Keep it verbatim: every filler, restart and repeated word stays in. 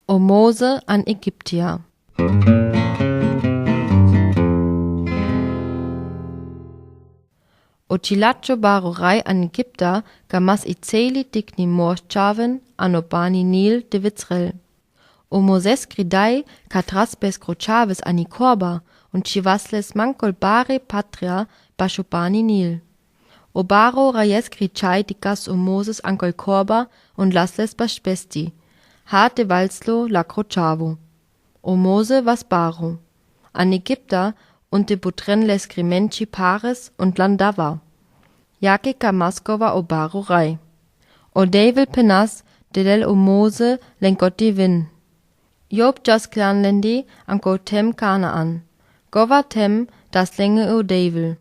O Mose an Egiptia. O Chilacho, baro rej an Egipta, ka mas i celi tikni môr čawen ano pani Nil de wicrel. O Moses gri dej, ka tras bez kro čawes ani korba, un či wasles mankol bare patria basz o pani Nil. O baro rejes gri čej tikas o Moses ankol korba un lasles basz pesti. Hate walslo la kro čawo. O Mose was baro. An Egipta un te butrenle skrimenči pares un landawa. Jake ka maskowa o baro rej. O dejwel penas delel o Mose len goti win. Jop jas klanlendi anko tem Kanaan. Gowa tem das lenge o dejwel.